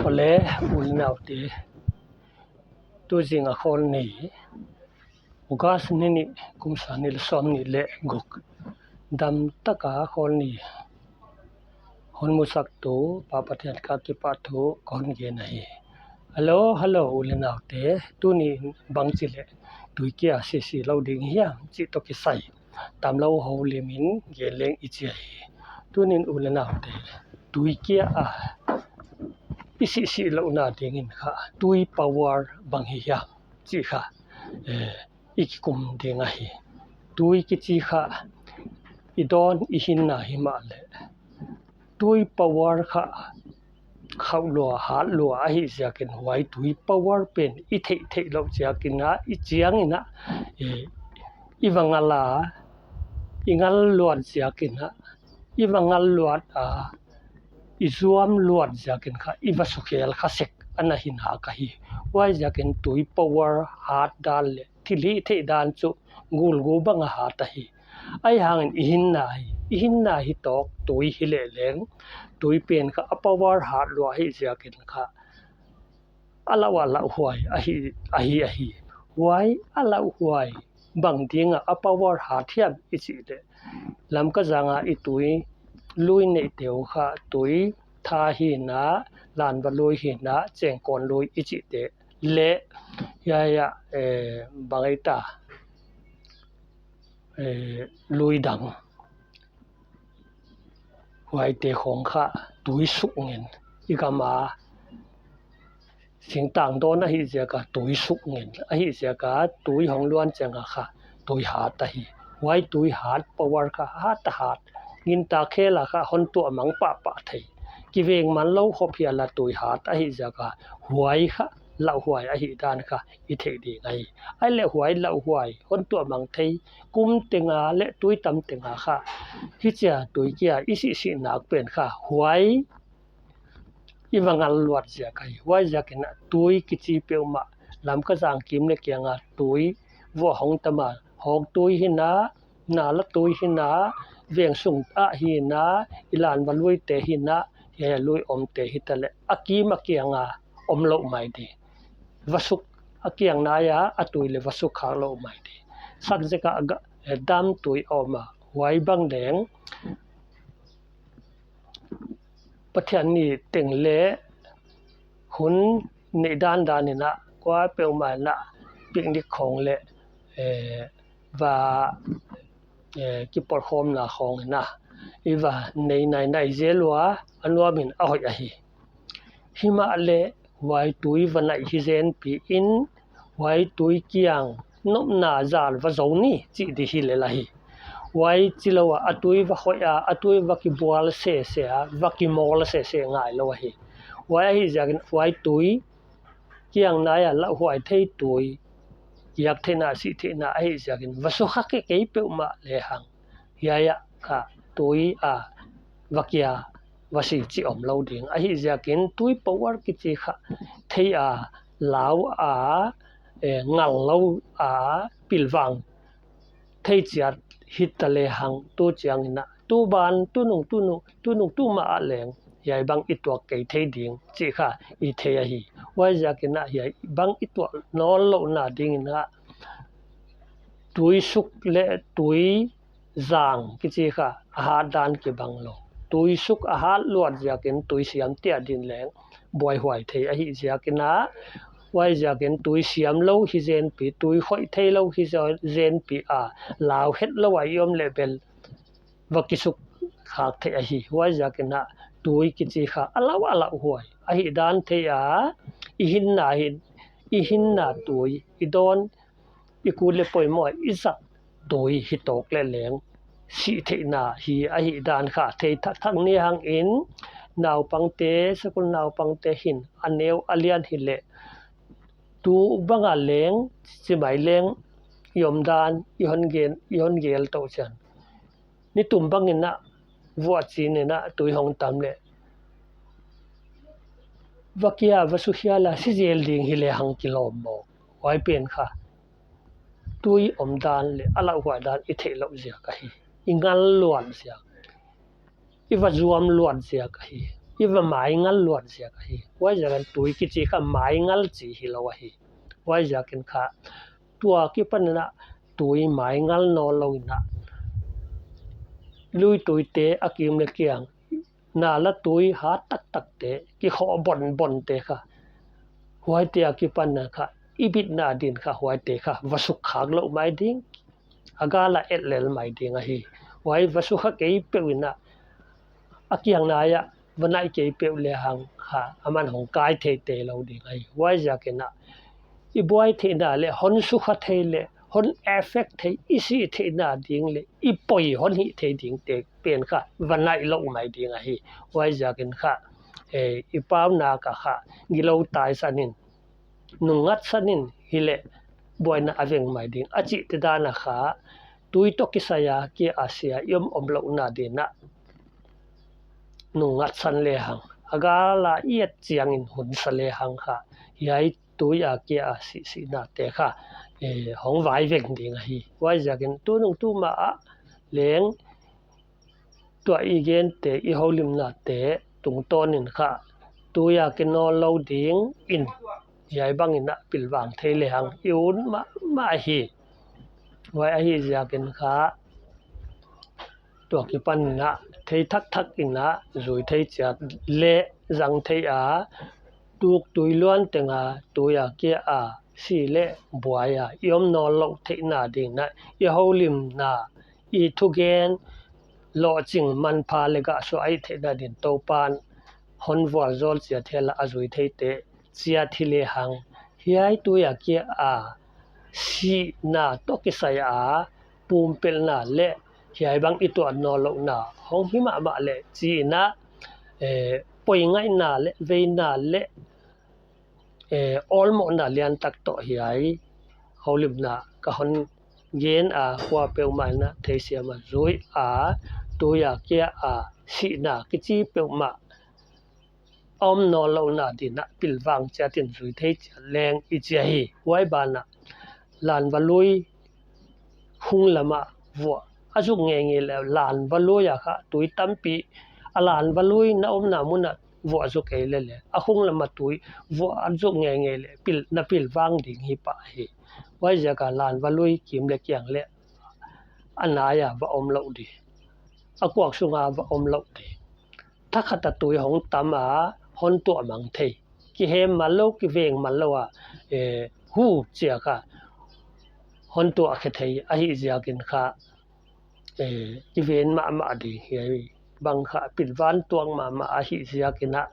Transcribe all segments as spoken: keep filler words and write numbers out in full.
Awle, u le naute, tu zing a khawl ni, August ni nih, kum sang nih leh sawmnih leh guk, dam taka khawl ni hon musak tu Pa Pathian ka kipahthu kon gen ahi. Hello, hello, u le naute, tuni bangchi leh tuikia sisi lou ding hiam chih toh kisai tamlou houlimin gen leng i chi ahi. Tunin u le naute, tuikia a i sisi louhna dingin kha tui power bang hi hiam chih kha, eh, i kikum ding ahi. Tui kichi kha i dawn i hinna himahleh tui power kha khauh lua, hat lua ahih ziakin huai tui power pen i theih theih louh ziakin a, i chiangin a, eh, i va ngal a, i ngal luat ziakin a, i va ngal luat a, i zuam luat ziakin kha i va sukhel kha sek ana hi nak ahi. Huai ziakin tui power hat dan leh thilhihtheih dan chu gulgu bang a hat ahi. Ahihhangin i hinna hi, i hinna hi tawk tui hi leh leng, tui pen kha a power hat lua ahih ziakin kha a lauh a lauhhuai ahi, ahi, ahi. Huai a lauhhuai bang dinga a power hat hiam i chih leh, Lamka zanga i tui lui neihte uh kha tui tha hi na, lanva lui hi na, chengkawn lui i chihte leh, hiai a, eh, bang ei ta, eh, lui dang, huaite khong kha tui suk ngen. I gam a singtang dawn ahih ziaka tui suk ngen, ahih ziaka tui hong luan chianga kha tui hat ahi. Huai tui hat power kha hat a hat, gintak khela kha hon tuah mang pahpah thei. Kiveng man lou khop hial a tui hat ahih ziaka huai kha lauhhuai ahih dan kha i theih ding ahi. Ahihleh huai lauhhuai hon tuah mang thei kum tenga leh tui tam tenga kha hichia tuikia i sisi nak pen kha huai i va ngal luat ziak ahi. Huai ziakin a tui kichi peuhmah, Lamka zang kim leh kianga tui vuah hong tam a, hawk tui hi na, nala tui hi na, veng sung ah hi na, i lanva luite hi na, hiai a lui omte hi ta leh a kim a kianga om lou mai di. Va suk a kiang nai a, a tui leh va suk khak lou mai di. Sak zek a ga, eh, dam tui a om a, huai bang leng Pathian ni teng leh hun neih dandan in a, kuapeuhmah in a picnic khong leh, eh, va, eh, kipawlkhawmna khong in a i va nei nainai zel ua, a nuamin a hoih ahi. Himahleh huai tui va naih hi zenpi in, huai tui kiang nopna zal va zou ni chih di hi lel ahi. Huai chilou a, a tui va hoih a, a tui va kibual sese a, va kimawl sese ngai lou ahi. Huai ahih ziakin huai tui kiang nai a lauhhuai thei tui, kiak theihna, sih theihna ahih ziakin va sukha kei peuhmah lehang, hiai a kha tui a va kia va si chih om lou ding. Ahih ziakin tui power kichi kha thei a, lau a, eh, ngal lou a, pilvang thei chiat hi ta lehang, tu chiangin a, tu ban, tu nung, tu nung, tu nung, tu ma a leng hiai bang i tuak kei thei ding chih kha i thei ahi. Huai ziakin a hiai bang i tuak nawn louhna dingin a tui suk leh tui zang kichi kha a hat dan kibang lou. Tui suk a hat luat ziakin tui siam tia din leng buaihuai thei ahih ziakin a, huai ziakin tui siam lou hi zenpi, tui khoih thei lou hi zenpi a, lau het lou a i om leh bel va kisuk khak thei ahi. Huai ziakin a tui kichi kha a lauh a lauhhuai ahih dan thei a, i hinna hi, i hinna tui, i dawn i kut leh poimoh i zat tui hi tawk leh leng sih theihna hi ahih dan kha thei thakthak ni hangin, naupangte, sakul naupangte hin a neu a lian hi leh tu bang a leng, chimai leng i omdan i hon gen, i hon gel tou chian. Nitum bangin a vuah chin in a tui hong tam leh va kia va sukhial a si zel ding hi lehang kilawm maw. Huai pen kha tui omdan leh a lauhhuai dan i theih louh ziak ahi. I ngal luat ziak, i va zuam luat ziak ahi. i va maingal luat ziak ahi. Huaiziakin tui kichi kha maingal chi hilou ahi. Huaiziakin kha tua kipan in a tui maingal nawnlou in a, lui tuite a kim leh kiang, nala tui hat taktakte, kikhoh bonbonte kha, huaite a kipan in a kha, i bitna din kha huaite kha va sukkhak lou mai ding, a gal a et lel mai ding ahi. Huai va sukha kei peuh in a, a kiang nai ah va nai kei peuh lehang kha, aman hong kai theite lou ding ahi. Huaiziakin a, i buai theihna leh hon sukha thei leh hon affect thei, i sih theihna ding leh i poi hon hih thei dingte pen kha va nai lou mai ding ahi. Huaiziakin kha, eh, i paunak ah kha, gilou taisan in, nungngatsan in, hileh buaina a veng mai ding a chihte dan a kha, tui toh kisai a kia a si a i om omlouhna din a, nungngatsan lehang, a gal a i et chiangin hunsa lehang kha, hiai tui a kia a sih sihnate kha, eh, hong vaiveng ding ahi. Huaiziakin tunung tuma ah leng tua i gente, i houlimnate tungtawn in kha, tui a kia nawnlou ding in, hiai bang in a pilvang thei lehang i ut mahmah hi. Huai ahihziakin kha, tua kipan in a, thei thakthak in a, zui thei chiat leh zang thei a, tuk tui luan teng a, tui a kia a, si leh buai a, i om nawnlouh theihna din a, i houlimna, i thugen, lohching manpha leh gah suah ahih theihna din Toupan hon vualzawl chiat hen la, a zui theite chiat hi lehang, hiai tui a kia a sihna toh kisai a pumpelhna leh hiai bang i tuah nawnlouhna hong hi mahmah leh chi in a, eh, poi ngaihna leh veina leh, eh, awlmohna liantak toh hiai houlimna ka hon gen a, kuapeuhmah in a theisiam a zui a, tui a kia a sihna kichi peuhmah a om nawnlouhna din a pilvang chiat in zui thei chiat leng i chi ahi. Huai ban ah, lanva lui khung lam ah vuah a zuk ngeingei leh, lanva lui a kha tui tampi, a lanva lui na omna mun ah vuah zuk ei leh leh, a khung lam a tui vuah a zuk ngeingei leh, pil, na pilvang ding hi pah hi. Huaiziak a lanva lui kim leh kiang leh a nai a va omlouh di, a kuak sung a va omlouh di. Thakhat a tui hong tam a, hon tuah mang thei. Kihem manlou, kiveng manlou a, eh, hu chiah kha hon tuah khe thei ahihziakin kha, eh, i ven mahmah di hiai bang kha pilvan tuak mahmah ahihziakin a,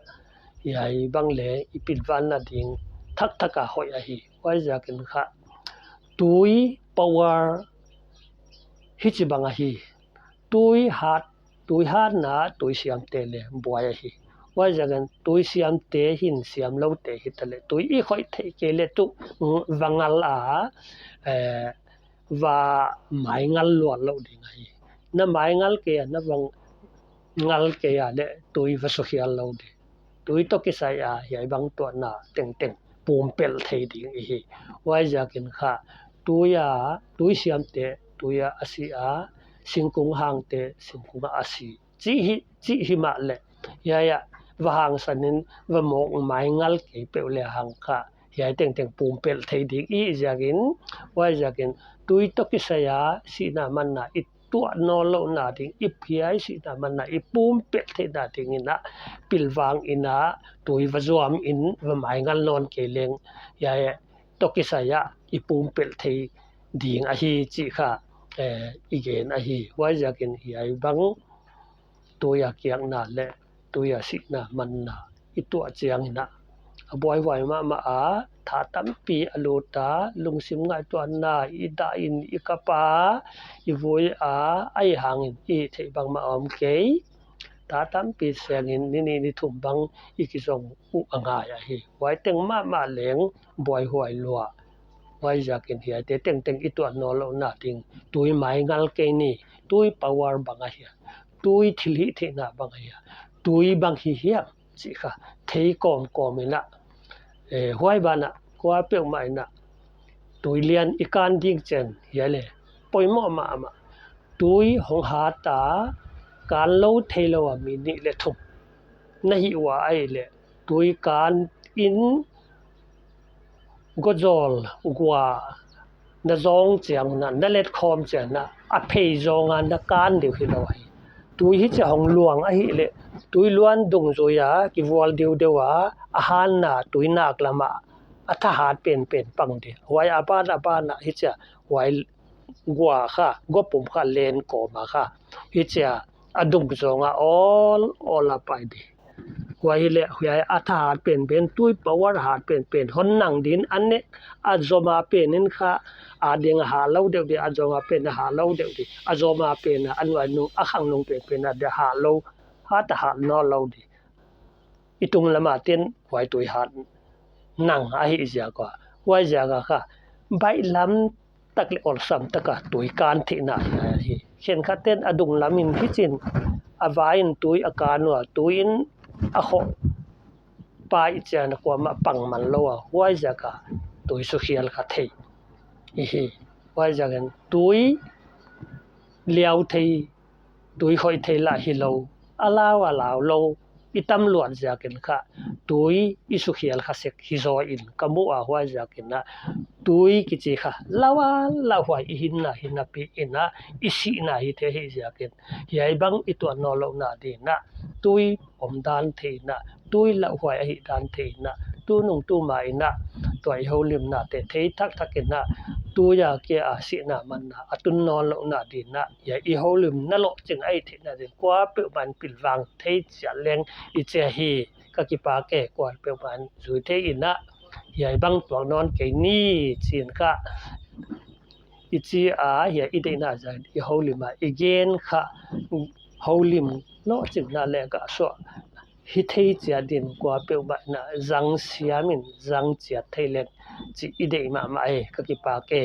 hiai bang leh i pilvanna ding thakthak a hoih ahi. Huaiziakin kha tui power hichibang ahi. Tui hat, tui hatna, tui siamte leh buai ahi. Huaiziakin tui siamte hin siamloute hitaleh, tui i khoih theih kei leh tuh, mm, va ngal a, eh, va maingal luat lou ding ahi. Na maingal kei a, na va ngal kei a leh tui va sukhial lou di. Tui toh kisai a hiai bang tuahna tengteng pumpelh thei ding ihi. Huaiziakin kha tui a, tui siamte, tui a a si a, singkung hangte, singkung a a si. Chih hi, chih himahleh, hiai a va hangsan in va mawk maingal kei peuh lehang kha, hiai tengteng pumpelh thei ding ihi ziakin, huaiziakin tui toh kisai a sihna manna i tuah nawnlouhna ding, i phiai sihna manna i pumpelh theihna ding in a, pilvang in a, tui va zuam in va maingal nawn kei leng, hiai toh kisai a i pumpelh thei ding ahi chih kha, eh, i gen ahi. Huaiziakin hiai bang tui a kiakna leh tui a sihna manna i tuah chiangin a, a buaihuai mahmah a, tha tampi a lut a, lungsim ngaihtuahna i dah in i kap a, i vui a, ahihhangin i theih bangmah a om kei. Tha tampi sengin ni nih ni thum bang i kizong uh a ngai ahi. Huai teng mahmah leng buaihuai lua. Huaiziakin hiaite tengteng i tuah nawnlouhna ding, tui maingal kei ni, tui power bang ahia, tui thilhihtheihna bang ahia, tui bang hi hiam chih kha thei kawmkawm in a, eh, huai ban ah kuapeuhmah in a, tui lian i kan ding chen hiai leh poimoh mahmah. Tui hong hat a, kan lou theilou a mi nih leh thum, na hih ua ahihleh tui kan in gua zawl gua na zawng chiang un a, na let khawm chiang un a, a phei zawng a na kan deuh hilou hi. Tui hichia hong luang ahihleh tui luan dungzui a kivual deuhdeuh a, a hanna tui nak lam ah a thahat penpen pang di. Huai a ban a ban ah hichia huai gua kha, gua pum kha len kawm a kha, hichia a dung zawng a awl awl a pai di. Huai hileh huai a thahat penpen, tui power hat penpen hon nang din a ne, a zom a pen in kha a ding a hat lou deuh di, a zom a pen a hat lou deuh di, a zom a pen a, a nuai nung, a khang nung penpen a dia hat lou, hat a hat nawnlou di. I tung lam a ten huai tui hat nang ahih ziak ua, huai ziak a kha baihlam tak leh awlsam tak a tui kan theihna hi. Khenkhat ten a dung lam in hichi'n a vai in tui a kan ua, tui in a khoh pai chiang a kuamah pang man lou a, huai ziak a tui sukhial kha thei hi. Huai ziak in tui liau thei, tui khoih thei lah hilou, a lau a lau lou i tam luat ziak in kha tui i sukhial kha sek hi zaw in ka mu a, huai ziak in a tui kichi kha lau a lauhuai i hinna hi napi in a, i sihna hi thei hi ziak in hiai bang i tuah nawnlouhna din a tui omdan thei in a, tui lauhuai ahihdan thei in a, tunung tuma in a tua i houlimnate thei thakthak in a, tui a kia a sihna manna a tun nawnlouhna din a, hiai i houlimna lohching ahih theihna din kuapeuhmah in pilvang thei chiat leng i chi hi. Ka kipak e, kuapeuhmah in zui thei in a, hiai bang tuak nawn kei ni chi'n kha i chi a, hiai i deihna zang i houlim a i gen kha houlim lohchingna leh gah suah hi thei chiat din kuapeuhmah in a zang siam in zang chiat thei leng chih i deih mahmah e. Ka kipak e.